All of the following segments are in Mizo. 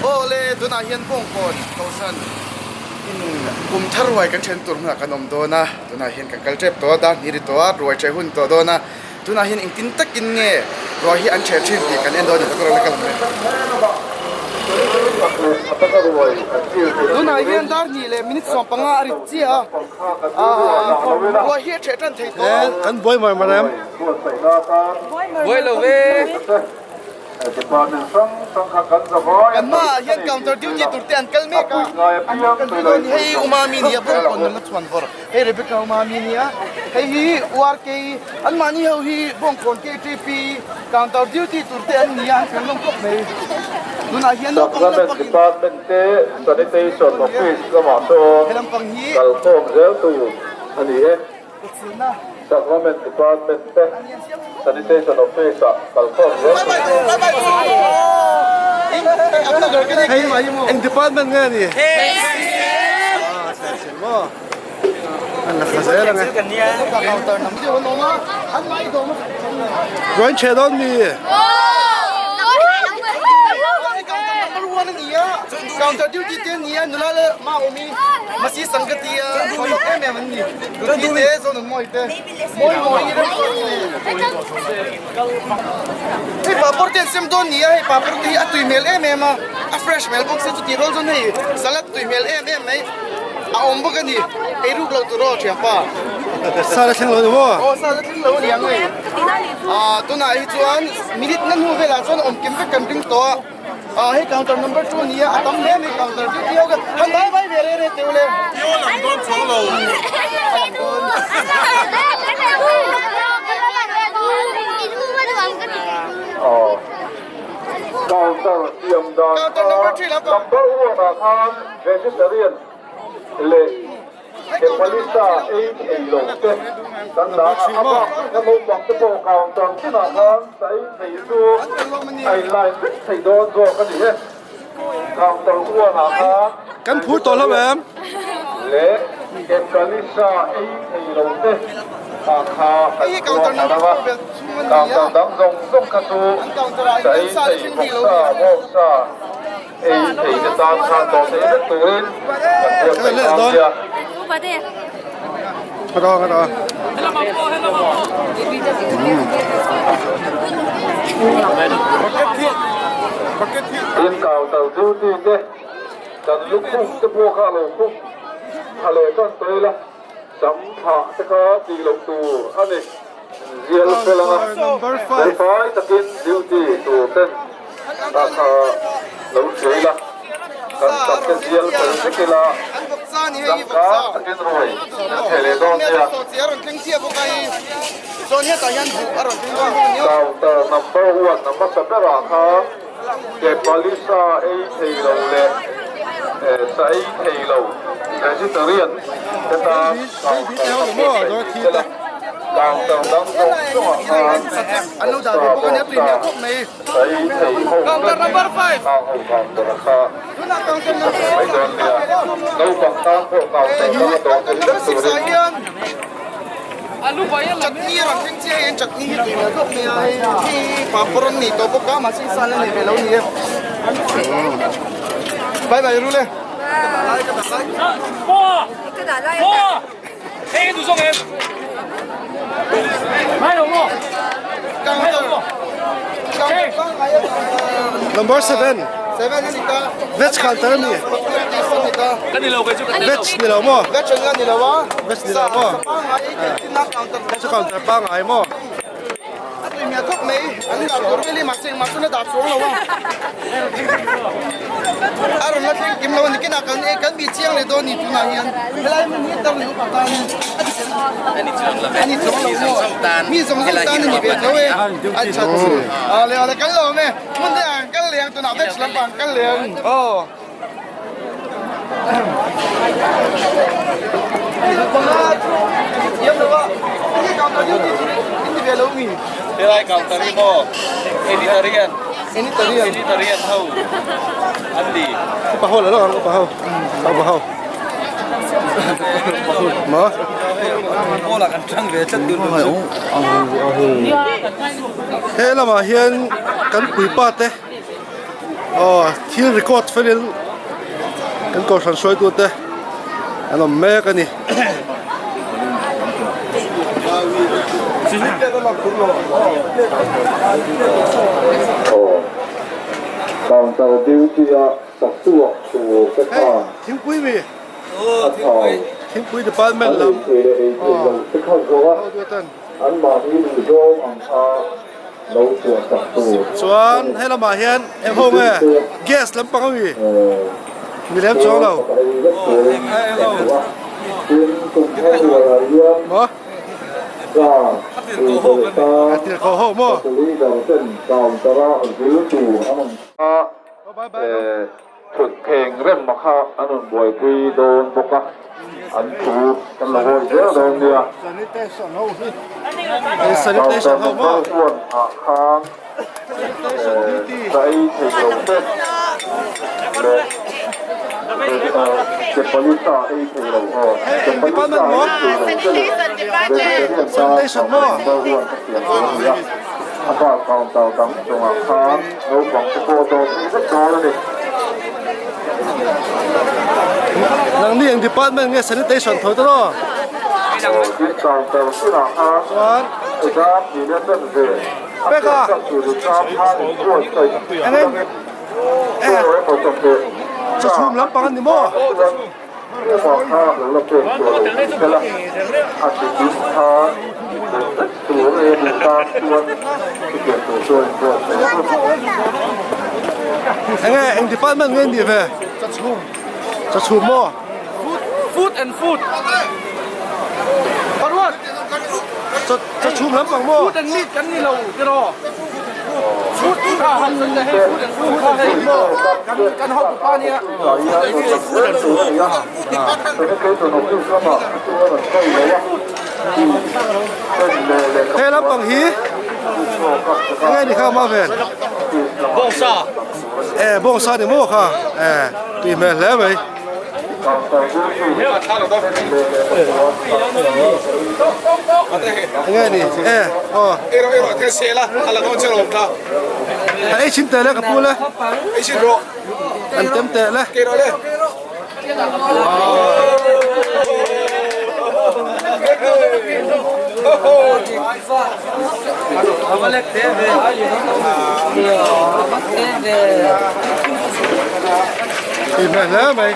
Aw le, tunah hian Bawngkawn Kohhran in kum thar ruai kan then tur hmunah kan awm dawn a, tunah hian kan kal tep tawh a, dar hnih ri tawh a, ruai ṭheh hun tawh dawn a, tunah hian engtin takin nge ruai hi an ṭheh ṭhin tih kan en dawn a ni, ka rawn la kal ang e. Tunah hian dar hnih leh minute 15 a ri chiah a, ruai hi a ṭheh ṭan thei tawh a. Kan buai mar mar em? Buai lo ve. Kan hmaah hian counter duty tur te an kal mek a, an kal mek a ni. Hei Umami nia Bawngkawn nula chhuan vawr, hei Rebecca Umami nia, hei hi URK anmahni ho hi Bawngkawn KTP counter duty tur te an ni a, an fel hlawm khawp mai. Tunah hian naupang lampang in. Department te Sanitation Office lamah sawn He lampang hi. kalkhawm zel tur a ni e. Sacrament Department te Sanitation Office ah kalkhawm zel tur Hei eng department nge a ni? Maw an la thla zel ang e. Ruain chhe dawn mi? Counter duty te nia nula leh maumi masi sangati a em em an ni. Ruthi te zawn an mawi te mawi mawi hi rem chuan ni hei papawr te an sem dawn ni a hei papawr te hi a tui hmel em em a a fresh hmel bawk se chuti rual chuan hei salad tui hmel em em mai a awm bawk a ni ei ruk lo tur aw thianpa Sal a thleng lo ni maw? Aw sal a thleng lo a ni ang hei ah tunah hi chuan minute na hnu velah chuan awm kim vek kan ring tawh a. Ah hei counter number 2 ania a tam hle mai counter chu tio ka han vai vai ve re re teu le. Tio lang dawn chuang lo. Counter siam dan kha number 1 ah khan vegetarian leh Kepalisa ei thei lo te kan dah a, a bak na naupang te pawh counter chinah khan sa ei thei chu a in line vek thei dawn zawk a ni e. Counter uanah khan Kan phur tawh hlauh em? leh Kepalisa ei thei lo te ah kha kan ruah a dang a, counter dang zawng zawng kha chu sa ei thei vawksa, vawksa, Ei thei te tan khan tawh theih vek turin kan buatsaih dawn nia. Tin counter duty te kan lukhum te pawh kha lo khum tha leh tan tawh ila sam thah te kha tih loh tur a ni. Zial fel anga felfai takin duty tur ten ta kha lo hria ila, kan sam te zial fel vek ila, changkang takin ruai kan theh leh dawn nia. Counter number one a hmasa berah khan Kepalisa ei thei lo leh sa ei thei lo vegetarian te tan counter a buatsaih ni sela, counter dang zawng zawngah khan vawksa vawksa sa ei thei ho vek hang ho counter a kha sak leh mai dawn nia. Naupang tan pawh counter dang a dawh thei vek turin. Chutney a rawn thleng chiah hian chutney hi tui hmel khawp mai a hei hi papawr an nei tawh bawk a mahse i san a nei ve lo ni e bye bye rule Number 7 Veg counter a ni Veg ni lo maw Veg ni lo a Veg ni lo maw Veg counter pangngai maw A tui hmel khawp mai an dah tur vel hi mahse engmah chuan a dah chuang lo a a rawn la thleng kim lo a ni kinah kan kan bih chiang leh dawn a ni tunah hian helai hmun hi tar leh upa tan a ni chuang a ni chuang lo maw mi zawng zawng tan a ni ve tho e a tha chu awle awle kan lo awm e hmun deuh ah an kal leh ang tunah veg lampang an kal leh ang aw. Helai counter hi maw Editarian Editarian ho an ni. Upa ho la lo ang upa ho upa ho maw he lamah hian kan puipa te. Aw thil record felin kan kohhran hruaitute an awm mek a ni. Counter duty a chaktuah tur te khan Thingpui mi a thau Thingpui department an lam ei thei leh ei thei lo te kha zawh a an mahni duhzawng ang kha lo chhuah sak tur Chuan he lamah hian eng ho nge gas lampang a mi mi lem chuang lo maw a tirhkoh ho maw. Thutthleng rem a kha an rawn buaipui dawn bawk a, an thu kan lo hawi zel dawn nia. Sanitation ho maw? Huan ah khan sa ei thei lo te leh Chepalisa ei thei lo aw Chepalisa ei thei lo te leh vegetarian tan huan a siam dawn a nia. A bak counter dang chungah khan naupang te pawh dawr thei vek dawn a ni. Nangni eng department nge sanitation tho te rawh? Tin counter hunah khan Chuan exam tih leh tan ve a Peka pian tak tur exam khan in buatsaih Eng eng chungin chaw emaw chawhmeh Chawchhum lampang a ni maw? Chuan Chuvang kha lo la pek tawh lo tih sela, a chi kim kha leh vek tur e duh tan chuan chutiang tur chuan in buatsaih a ni. Enge eng department nge nih ve? Chachhum. Chachhum maw? Food, food and food. Paruat. Chachhum lampang maw? Food and meat kan ni lo tiraw. Food kha han sawi ta hei food and food kha hei kan kan hotu pa nia. Food and food. He lampang hi enge ni kha ma vel? Bawngsa. E bawngsa ni maw kha e tui hmel hle mai. Enge ni e aw. A ei chhin teh le ka pu le. An tem teh le. Tui hmel hle mai.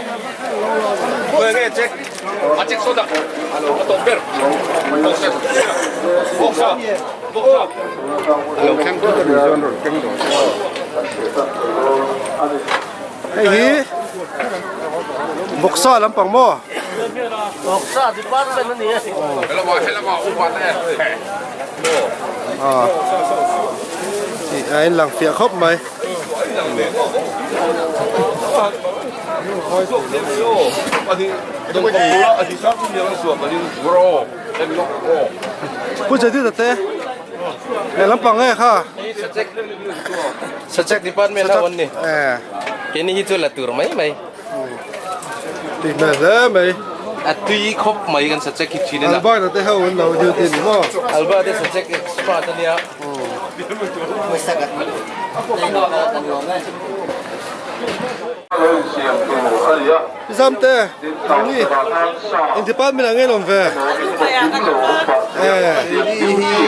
Hei hi Vawksa lampang maw? Vawksa department a ni e. A in lang fiah khawp mai. Pu Jadid te he lampang nge kha? Sachek department a awm ni. Keini hi chu la tur mai mai. Tui hmel hle mai. A tui khawp mai kan sachek hi thin a. Albert a te ho an lo duty ni maw? Albert te sachek expert a nia. Zamte ni eng department ah nge lawm ve? Hi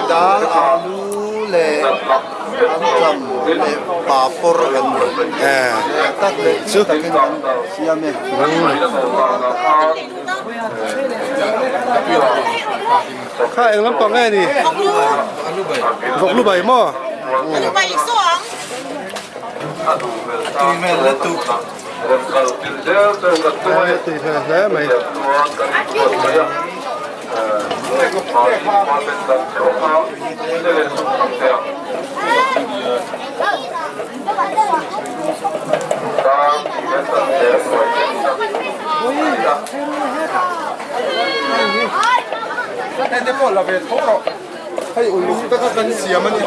dal alu leh antam leh papawr kan ni. Tak leh chu takin kan siam e. Kha eng lampang nge ni? Vawk lu bai maw? Tui hmel lutuk. Tui hmel hle mai. Hei uluk taka kan siam a ni.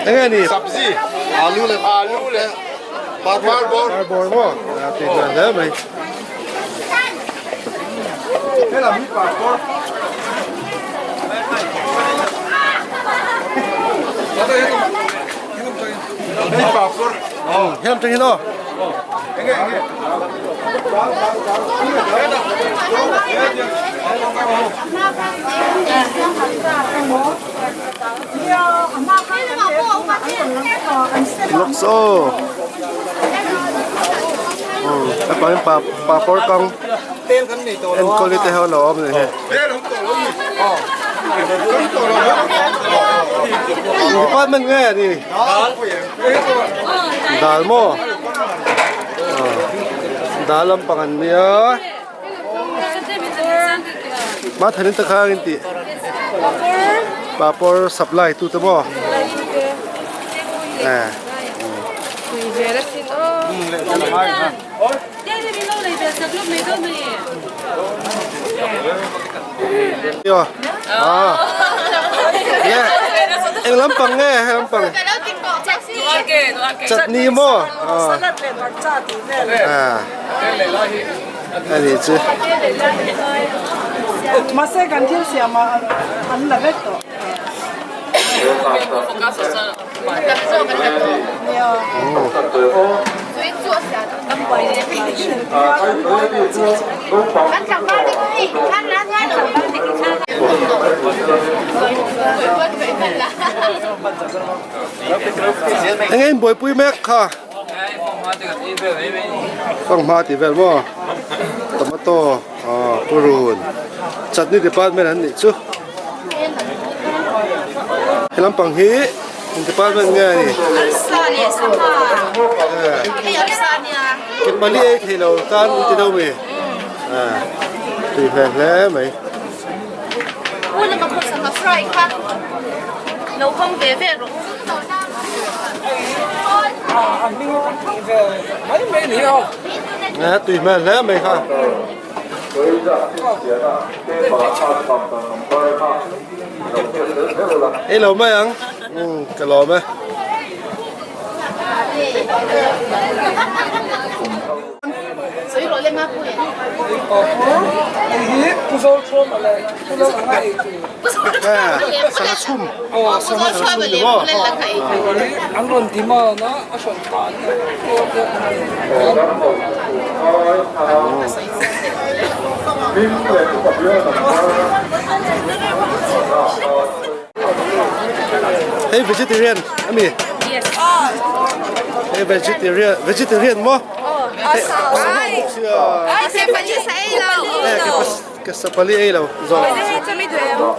Enge ni? Sabzi. Alu leh alu leh parbawr. Parbawr maw? A tui hmel hle mai. Helam hi parbawr. Hei parbawr. Helam tang hian aw. Looks aw. A pahin pa papawr kang enkawli te ho a lo awm a ni hei. Department nge a ni? Dal maw? Dal lampang an nia. Mah thanin ta khang in tih papawr supply tu te maw eh eng lampang nge he lampang chutney maw ah. A nih chu. Mahse kan thil siam ah an la vek tawh. Eng in buaipui mek kha. Fanghma tih vel maw tomato aw purun chutney department an nih chu he lampang hi eng department nge a ni ke pali ei thei lo tan an ti deuh mi tui hmel hle mai. Nè tùy mẹ lẽ mày ha. Ei lo mai ang. Ừ, ka lawm e. Sangha chhum. Sangha chhum ni maw? Hei vegetarian ami? Yes. Hei vegetarian vegetarian maw? Ka sapali ei lo zawh.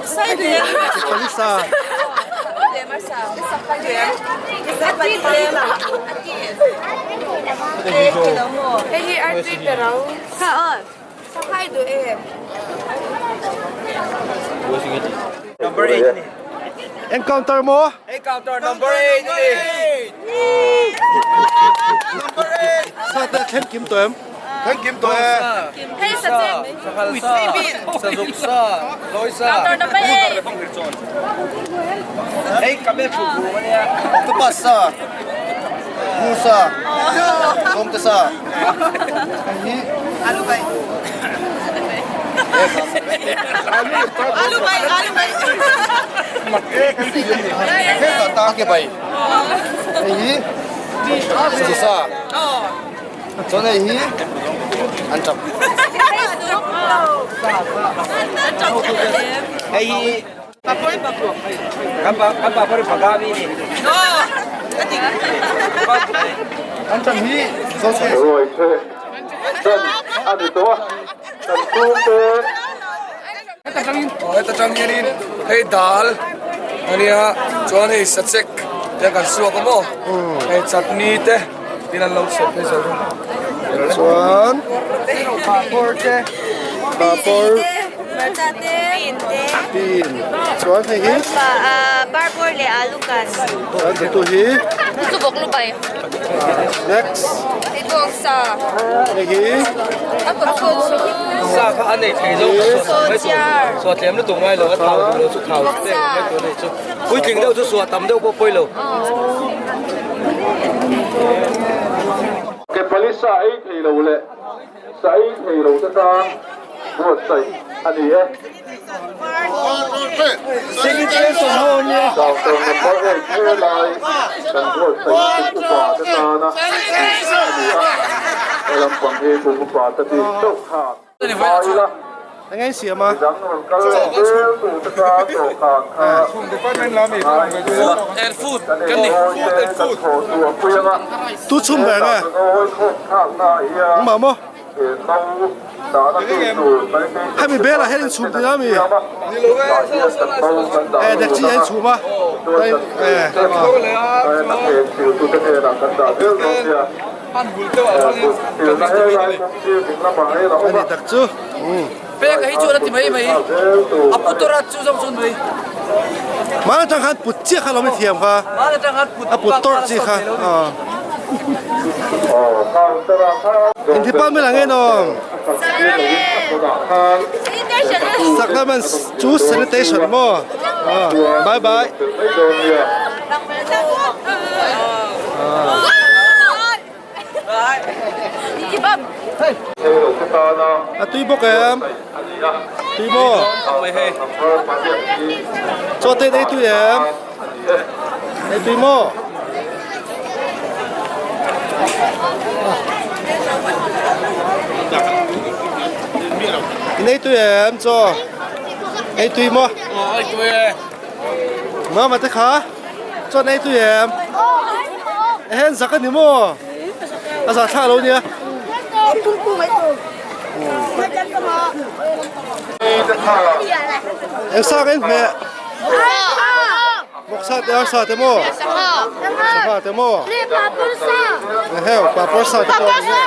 Sapali sa. Encounter maw? Encounter number 8 a ni. Number 8. Sa te thleng kim tawh em? Thleng kim tawh e. Hei sa che. Sanghal sa, sazuk sa, lawi sa. Counter number 8. Hei kamel thu bu a nia. Tupas sa. Ngu sa. Sawmte sa. Hei hi. Alu bai. Alu bai, alu bai. Hei ta ke bai. Hei hi. Sazu sa. Chuan hei hi an tap. Hei hi kan pa kan pa pawh hi Bagavi a ni. An tap hi Ruai che chan a ni tawh a, kan chhungte. Heta tang hianin hei dal ania chuan hei sachek te kan suak a maw hei chutney te tin an lo sawp phei zo rum chuan papawr te papawr bean chuan hei hi Barbor leh alu kan chuan tu hi chu bawk lu bai next hei bawk sa hei hi a kawt chhun chu Sa kha a nei thei zo ka suah sak mai tur suah tlem lutuk ngai lo a thau duh lo chu thau te mai tur a nei chu puitling deuh chu suah tam deuh pawh pawi lo. Ke pali sa ei thei lo leh sa ei thei lo te tan buatsaih a ni e. Doctor number 8 he lai kan buatsaih chu upa te tana. Eng siam a? Tu chhum ber nge? Engmah maw? Hemi belah hian in chhum tih a mi? Eh dekchi hian chhum a. Eh. Ani tak chu. Pek a hi chuan a ti mai mai. A pu tawrh a chu zawng chuan mai. Mahni atang khan put chiah kha lo mi thiam kha. Mahni atang khan put a put tawrh chi kha. In department ang enawm. Sakna man chu sanitation maw. Bye bye. A tui bawk em? Tui maw? Chaw te ei tui em? Ei tui maw? In ei tui em chaw? Ei tui maw? Ei tui e. Mama te kha chuan ei tui em? Ehen zak a ni maw? A zah thlah lo nia. Eng sa ka in hmeh? Vawk sa te ar sa te maw? Sangha te maw? Heu papawr sa te pawh a ni e.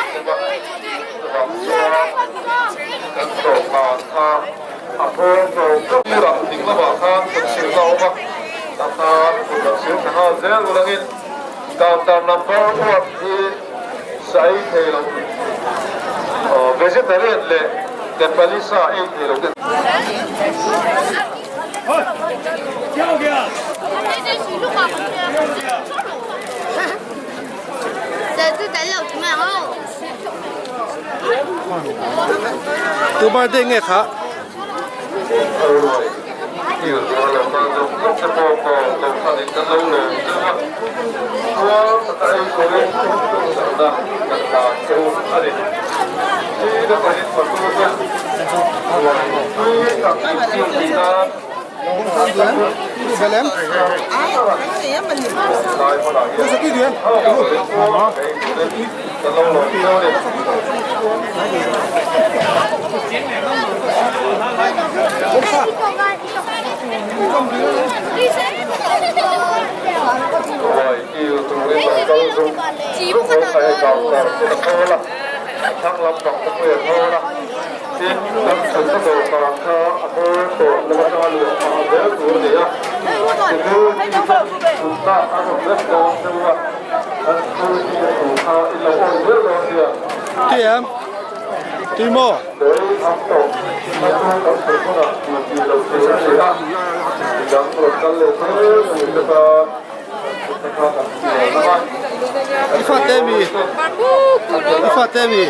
Tu birthday nge kha? Tui em? Tui maw? I fate mi? I fate mi?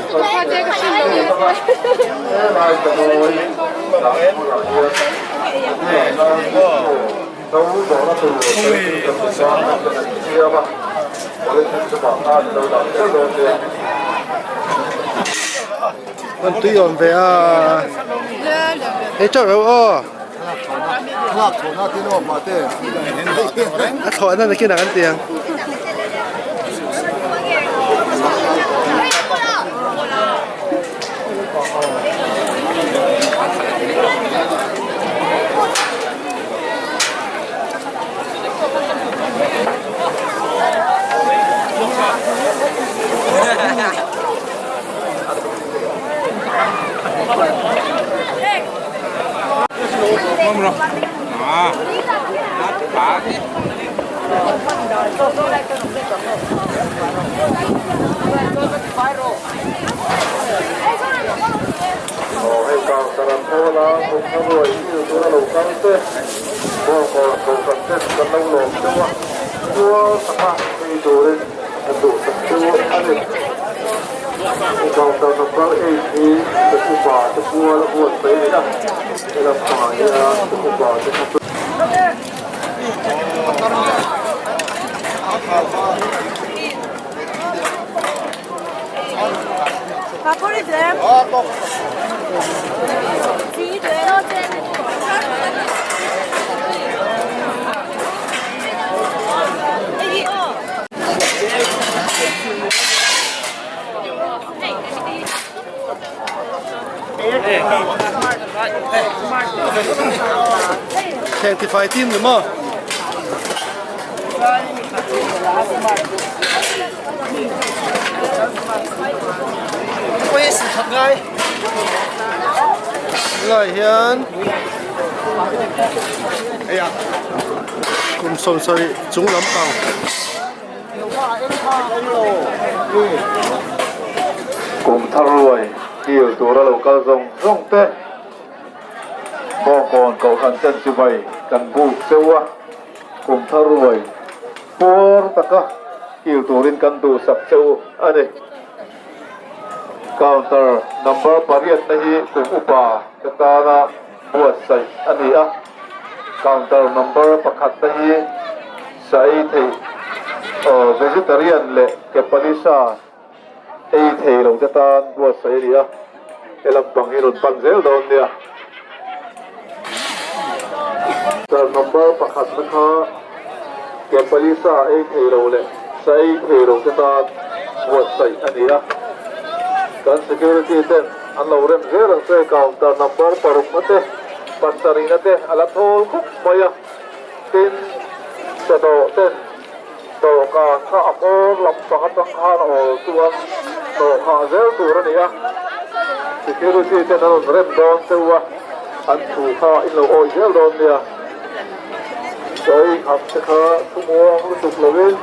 An tui awm ve a. Ei teuh reuh aw. A thlawhna nakinah kan ti ang. Thleng tifai team ni maw? Lai hian kum 70 chung lampang. Kum thar ruai kil tura lo kal zawng zawng te Bawngkawn Kohhran ten chibai kan buk cheu a, kum thar ruai puar taka kil turin kan duhsak cheu a ni. Counter number pariatna hi kum upa te tana buatsaih a ni a, counter number pakhatna hi sa ei theih vegetarian leh kepalisa ei thei lo te tan buatsaih a ni a, he lampang hi rawn pan zel dawn nia. Counter number pakhatna kha kepalisa ei thei lo leh sa ei thei lo te tan buatsaih a ni a, kan security ten An lo rem zel ang che, counter number parukna te, pasarihna te a la thawl khawp mai a, tin chawdawh ten dawhkan kha a hmawr lampang atang khan awl chuan dawhkhah zel tur a ni a, security ten an rawn rem dawn cheu a, an thu kha in lo awih zel dawn nia, chawi kham te kha thumuang lutuk lovin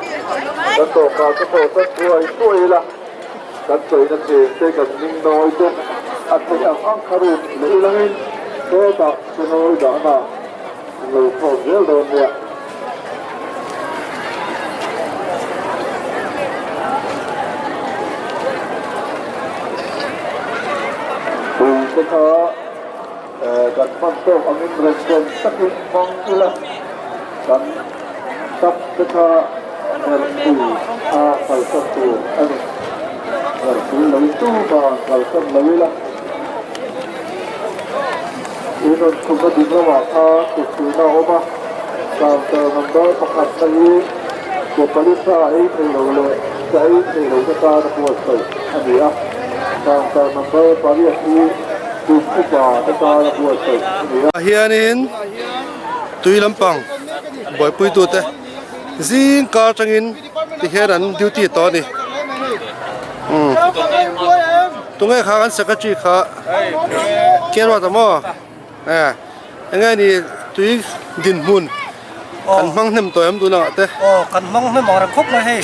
kan dawhkan chu thaw san thuai thuai ila. Kan chawina cheng te kan ning nawi te a theih ang ang kha rut leh ilangin sawtah chanawi dahna an lo khawm zel dawn nia. Tui te kha kan hman tawk angin remchem takin hmang ila kan tap te kha herhpui a kalsan tur a ni. Herhpui lo tuma kalsan lo ila in rawn chhumna ding lamah kha kuttuina a awm a, counter number pakhat na hi ke palisa ei thei lo leh sa ei thei lo te tan a buatsaih a ni a, counter number pariat hi Kum upa te tan a buatsaih a ni a. Ah hianin tui lampang buaipuitute zing kar atangin tihian an duty tawh a ni. Umm tunge kha kan secretary kha Kerwat a maw eh enge ni tui dinhmun kan hmang hnem tawh em tunah te. Aw kan hmang hnem ang reng khawp mai hei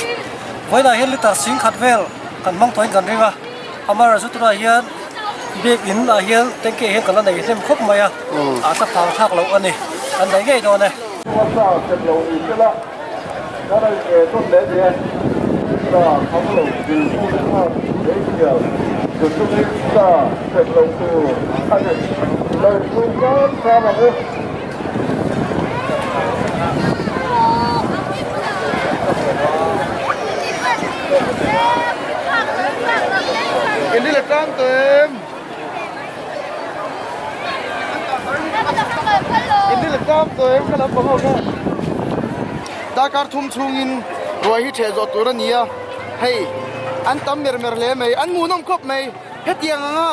vawiinah hian liter singkhat vel kan hmang tawhin kan ring a. Amaherawhchu tunah hian biak in ah hian tanky ah hian kan la nei hnem khawp mai a, a tla phang thlak loh a ni, kan nei ngei dawn e. Hmasa sem lo ni sela, kan rawn nge tawn leh ni e. Sa kham lo dil tu te khan meizial chu chungin sa sem lo tur a ni. Lo chhung hram hram ang u. Darkar thum chhungin ruai hi ṭheh zawh tur a ni a, hei an tam mer mer hle mai, an hmuhnawm khawp mai, hetiang anga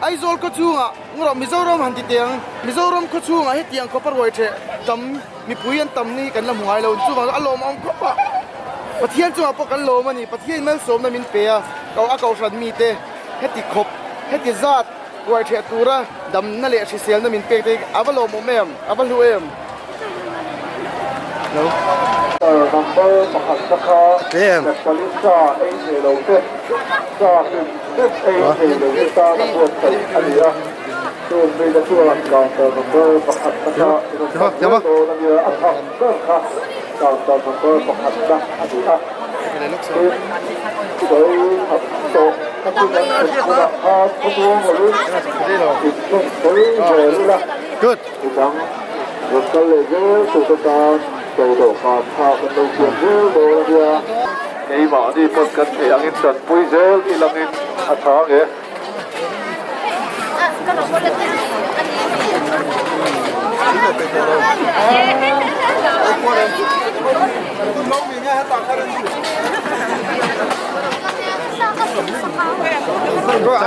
Aizawl khaw chhungah ngawrh Mizoram han ti teh ang, Mizoram khaw chhungah hetiang khawpa ruai ṭheh tam mipui an tam ni kan la hmu ngai lo, chuvang chuan a lawmawm khawp a, Pathian chungah pawh kan lawm a ni, Pathian malsawmna min pe a, a kohhran mite heti khawp, heti zat ruai ṭheh tura damna leh hriselna min pek te hi a va lawmawm em, a va hlu em. Number pakhat na kha Nepalisa ei thei lo te sa hrim hrim ei thei lo te tan a buatsaih a ni a, chung mite chuan counter number pakhat na kha in rawn hmang zel dawn a nia, a chhak ber kha counter number pakhat na a ni a, tin sawi khat tawh kha chu kan thlen hunah khan khawmuang lovin inchhung sawi zel ila. Midang rawn kal leh zel tur te tan dawhdawhkan kha kan lo siam zel dawn a nia. Keimahni pawn kan theih angin tanpui zel i langin a tha ang e. A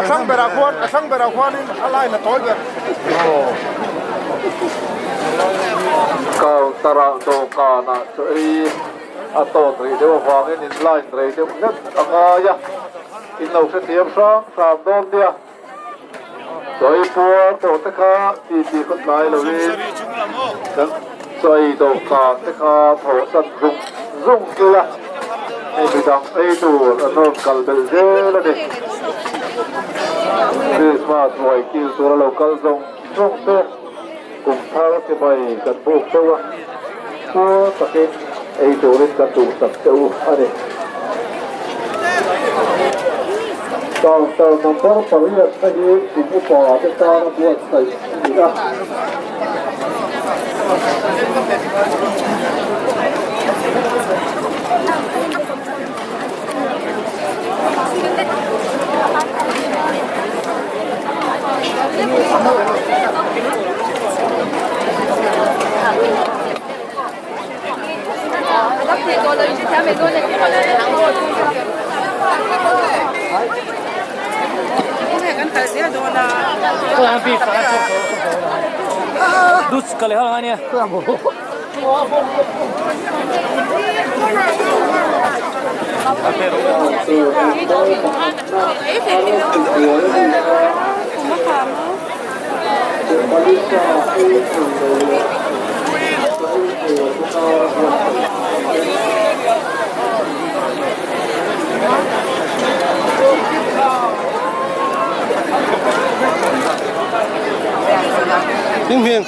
hrang berah khuan a hrang berah khuanin a line a tawi ber. Counter ah dawhkanah chaw ei a tawt rih deuh avangin in line rei deuh hlek a ngai a, in lo hrethiam hrang hram dawn nia. Chaw ei puar tawh te kha ti ti khaw tlai lovin kan chaw ei dawhkan te kha thawhsan zung zung ila hei midang ei tur an rawn kal belh zel a ni. Krismas ruai kil tura lo kal zawng zawng te kum thar chibai kan buk deuh a, puar takin ei turin kan duhsak che u a ni. Counter number pariat te hi kum upa te tana buatsaih a ni a. Hming hming.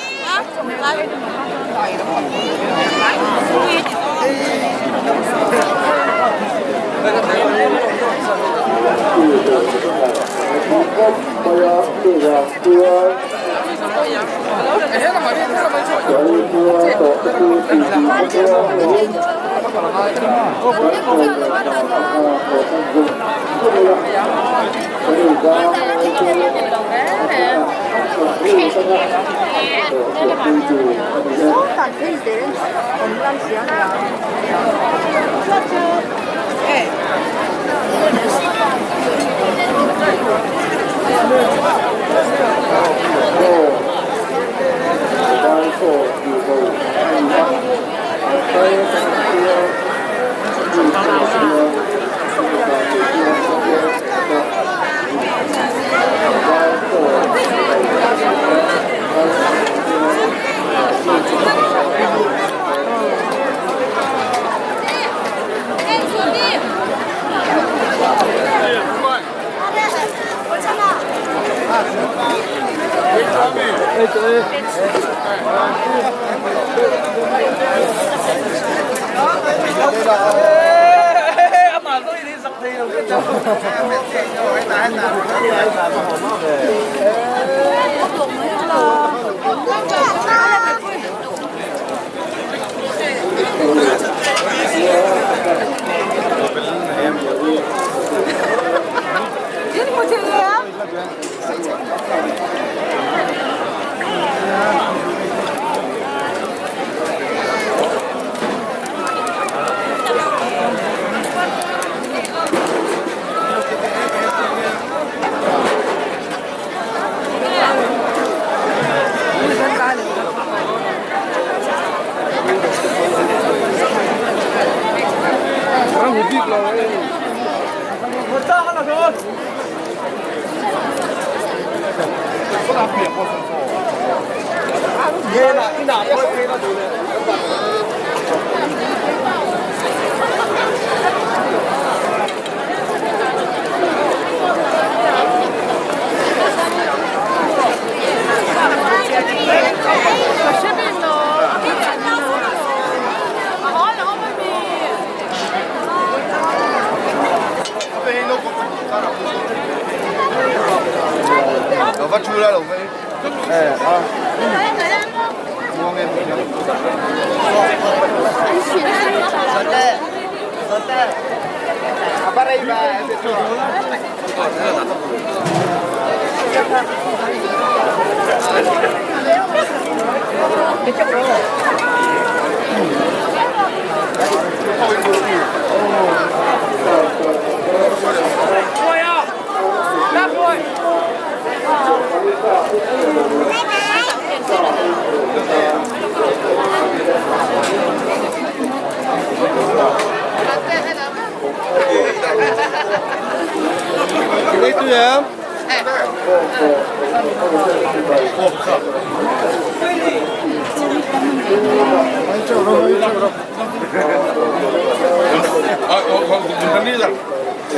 Ei tui em?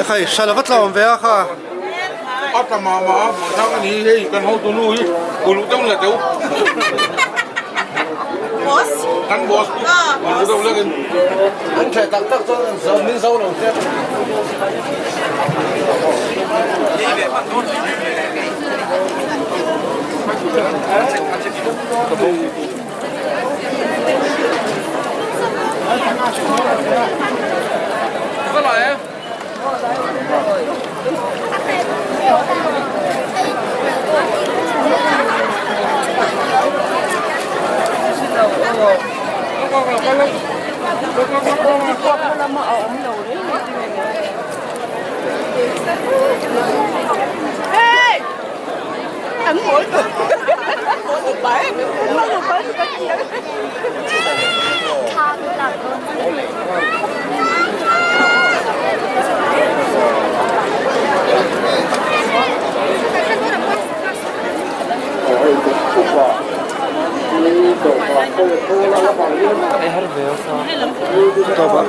Ekhai hral va tlawm ve a kha. A ta mah mah a hmuh thlak a ni hei kan hotu nu hi uluk deuh la teu. Boss. Kan boss uluk deuh lekin. An theh tak tak chuan an zo min zo lo te. Tawp a.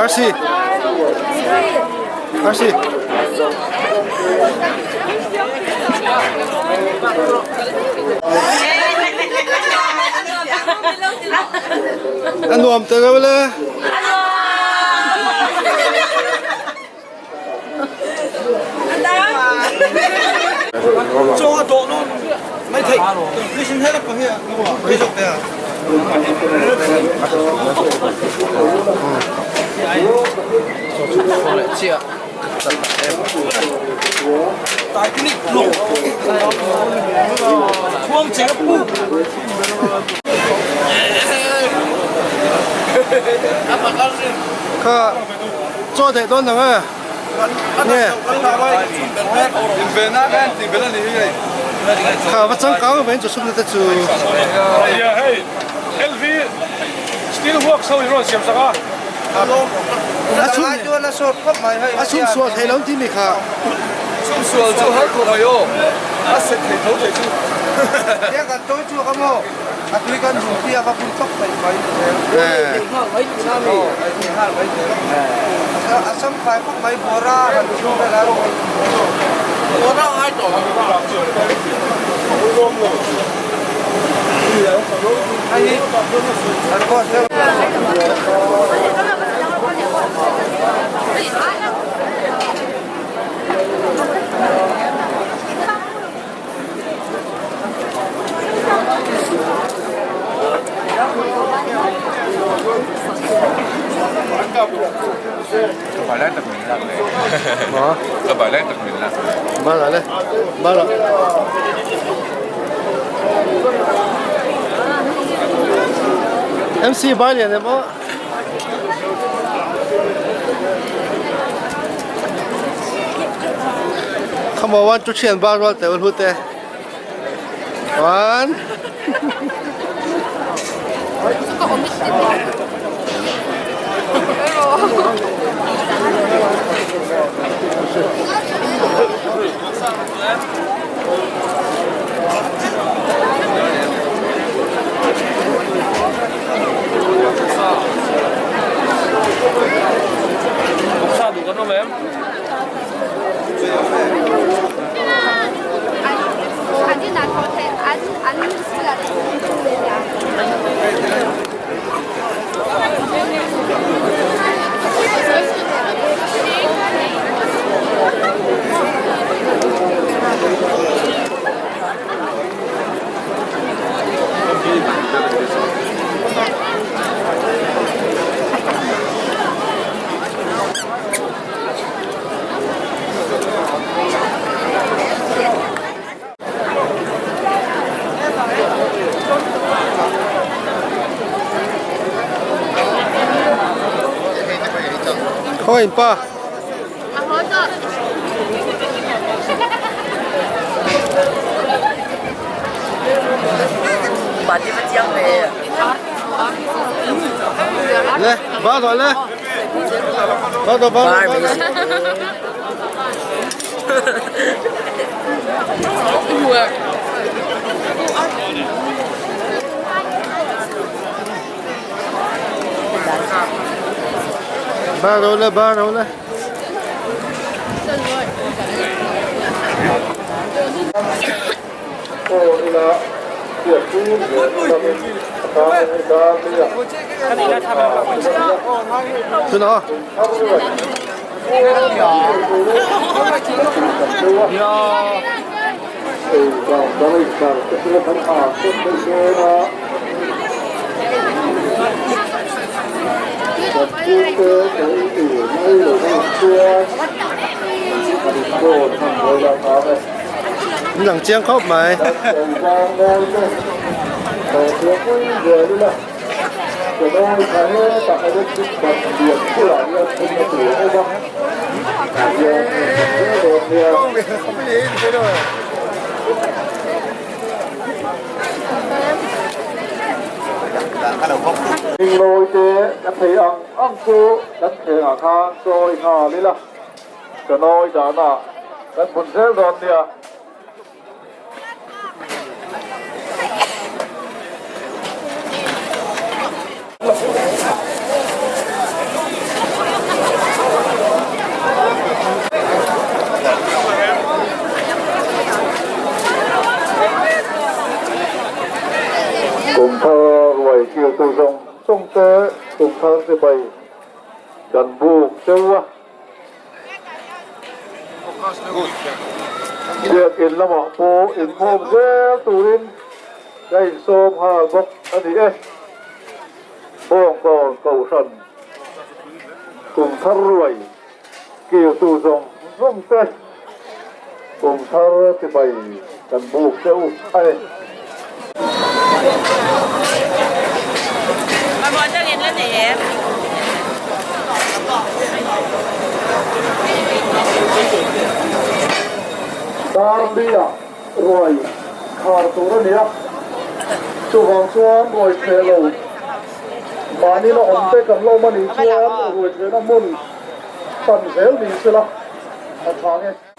Arsi Arsi A nuam te lo le. Chaw a dawh nawn mai theih. Mission he lampang hi a phei zawk te a. Kha chaw theih dawn ang e. Nge. Kha va changkang ve in chu sum te chu. Hei LV steel works ho in rawn siam sak a. A chhun sual thei lo ti mi kha. Chhun sual chu har khawp mai aw. A set thei tho thei chu. Tiang kan tawi chhuak a maw? A tui kan hmu pi a va pun tawk mai mai zel. Thei nghal mai tihna a mi? Aw, thei nghal mai zel. A sam fai khawp mai bawra han chhung vel a. Bawra ngai tawh lo. Hei hi an kawt deuh. MC bai lian em aw. Khamo 1 2 3 an bar rual te ul hu te. One. Khaw in pa. Le, ba rồi le. Ba rồi ba rồi. Ba rồi. Ba rồi le, ba rồi le. Thế nào? Lang chiang khawp mai.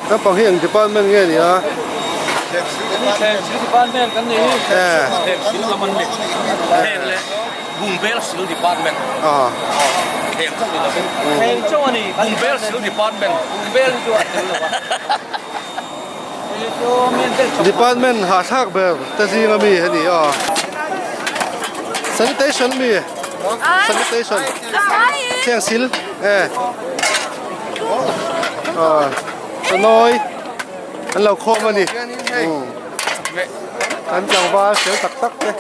Naupang hi eng department nge ni a? Thleng department kan ni hi. Thleng sil lam an ni. Thleng leh Bungbel sil department. Thleng chauh ni lovin. Thleng chauh a ni. Bungbel sil department. Bungbel hi chu a tel lo a. Department hahthlak ber te zing ami a ni a. Sanitation mi sanitation thleng sil e chanawi an lo khawm a ni an tlangval fel tak tak te.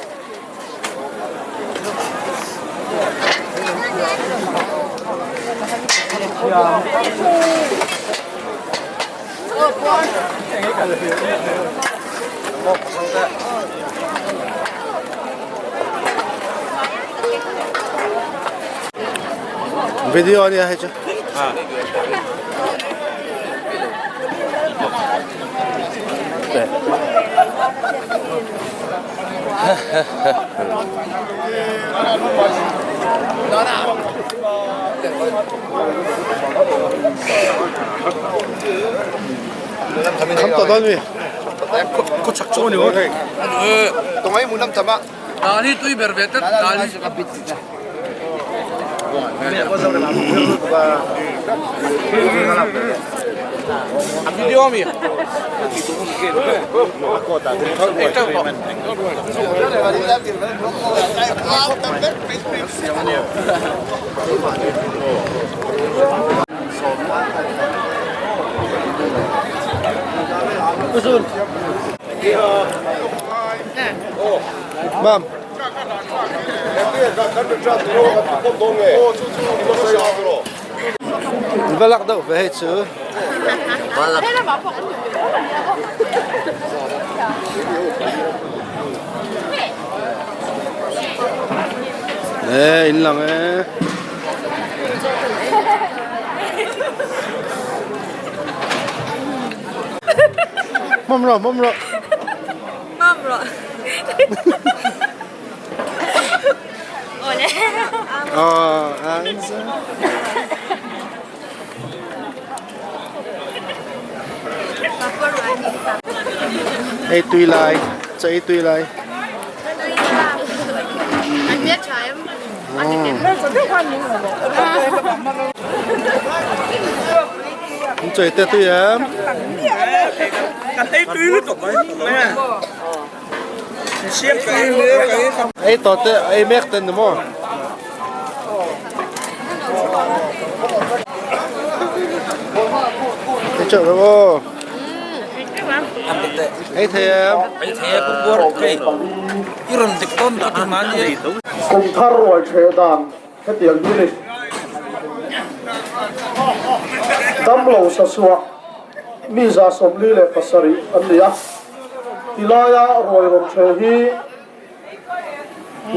Video a nia hei chu. Kham tawh dawn mi? Khaw chak chu a ni aw. Tongai mu lam chama. Dal hi tui ber ve tlat dal hi. A video ami. Mam. Va lak deuh ve hei chu. E in lang e. Mam rawh mam rawh. Mam rawh. Awle. Aw Ei tui lai, chaw ei tui lai. An chaw ei te tui em. Kan ei tui lutuk mai. Ei tawh te ei mek te ni maw? Ei chauh lo aw. Ei thei em? Ei thei e puar thei. I rawn dik tawn dah tur nan ni. Kum thar ruai ṭheh dan hetiang hi ni. Damlo sasuah mi 47 an ni a. Tilaia ruai rawn ṭheh hi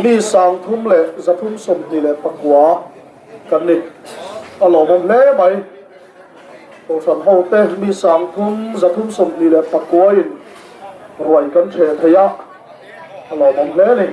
mi 329 kan ni. A lawmawm hle mai. Kohhran hote mi 329 in ruai kan ṭheh thei a, a lawmawm hle a ni.